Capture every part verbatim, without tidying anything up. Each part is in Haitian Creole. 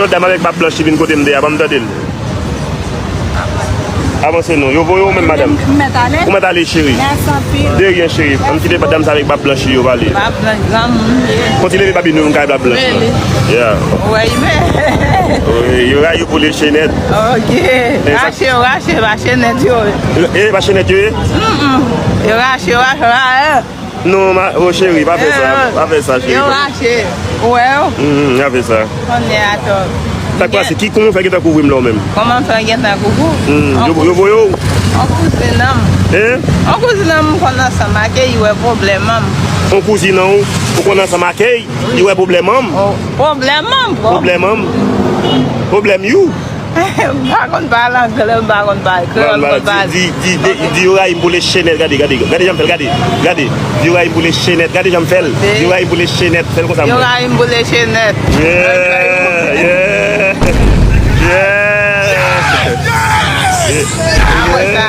Yon dam avèk bab blanch ki vin kote m de a, ban m tande l. Avanse non. Yo voye w menm, madanm? M mèt ale? Ou mèt ale, cheri. Mèsi anpil. De ryen, cheri. Ann kite dam sa avèk bab blanch li yo pale. Bab blanch, granmoun li ye. Kontinye leve bab li, nou, nou kay bab blanch la. Really? Yeah. Wi, men. Wi, yo rayi pou le chenèt. Ok. Rache yo rache, pa chenèt yo ye. E, pa chenèt yo ye? Mm-mm. Yo rache yo rache, rache. Non, ma, oh, cheri, pa fè sa. Eh, pa fè sa, cheri. Yo rache. Ou wè yo? Mm, pa fè sa. Kounye a atò. Sa k pase? Ki, kòman w fè gentan kouvri m la, ou menm? Kòman m fè gentan kouvri w? Mm, yo, yo voye w? On kouzin an m. Hein? On kouzin an m konn ansanm ak li, wè pwoblèm an m. On kouzin an w, ou konn ansanm ak li, li wè pwoblèm an m. Oh, pwoblèm an m, bro. Pwoblèm an m. Pwoblèm you. M pa konn pale anglè, m pa konn pale kreyòl, m konn pale. Di, di, di, di yo rayi m pou le chenèt, gade, gade, gade jan m fè l, gade, gade. Di yo rayi m pou le chenèt, gade jan m fè l. Di yo rayi m pou le chenèt, fè l konsa. Yo rayi m pou le chenèt. Yeah, yeah, yeah. Apre sa.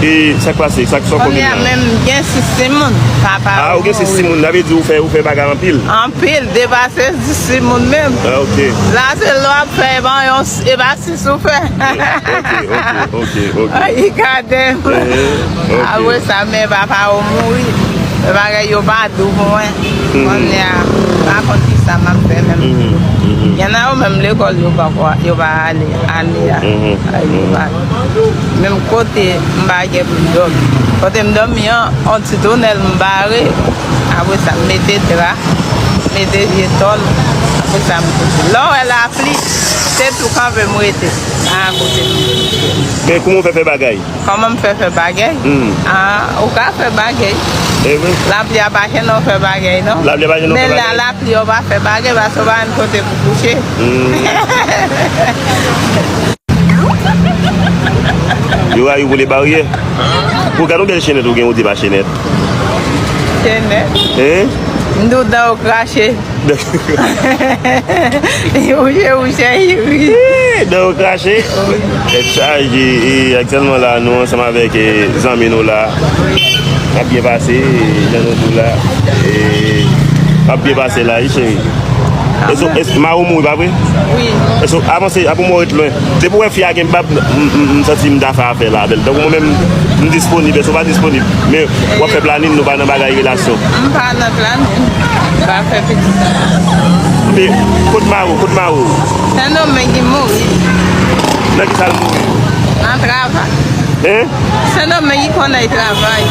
E sa k pase? Sa k sòt kounye a? Kounye a menm gen sis timoun. Papa yo mouri. Ah, ou gen sis timoun. Sa vle di ou fè, ou fè bagay anpil. Anpil, depase sis timoun menm. Ah, ok. La se lè w ap fè, e pa yon, e pa sis ou fè. Ok, ok, ok, ok. Ay, gade. Eh, ok. Apre sa, men papa yo mouri. Men bagay yo pa dou pou mwen. Mhm. Kounye a, m pa konn kisa m ap fè menm. Mhm, mhm. Y en a yo menm lekòl yo pa, yo pa ale, ale a. Mhm, mhm. Menm kote m pa gen pou m dòmi. Kote m dòmi an, on ti tonèl m bare. Apre sa, m mete dra, mete vye tòl. Apre sa, m kouche. Lè w wè lapli, se tou kanpe m rete. A kote m. Men kòman w fè fè bagay? Kòman m fè fè bagay? Hmm. Ah, ou ka fè bagay. E vre? Lapli a pa chèn ou fè bagay, non. Lapli a pa chèn ou fè bagay? Men lè lapli, ou pa fè bagay, paske ou pa gen kote pou kouche. Hmm. Yo rayi w pou le baryè. Pou gade yon bèl chenèt ou gen, ou di pa chenèt. Chenèt? Hein? M di w dan yo krache. Wouche, wouche, ri. Eh, dan yo krache. Tèt chaje, e aktyèlman la, nou ansanm avèk, e, zanmi nou la. N ap byen pase, e, jan nou di w la. E, n ap byen pase la, wi, cheri. Èske, èske mari w mouri, pa vre? Wi. Èske, avanse, apre mwen ret lwen. Depi w wè fi a gen bab, m, m, m santi m ta fè afè la avè l. Tankou mwen menm, m disponib, èske w pa disponib? Men w ap fè planin, nou pa nan bagay relasyon. M pa nan planin. M pa fè pitit. Men, kot mari w, kot mari w? Sendomeng li mouri. Nan kisa l mouri? Nan travay. Hein? Sendomeng li konnen li travay.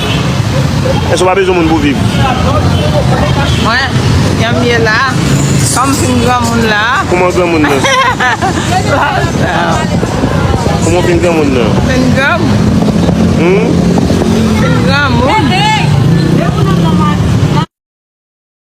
Èske w pa bezwen moun pou viv? Mwen, jan m ye la, kòm m fin granmoun la. Kòman granmoun nan? Kòman w fin granmoun nan? Fin granmoun. Hmm?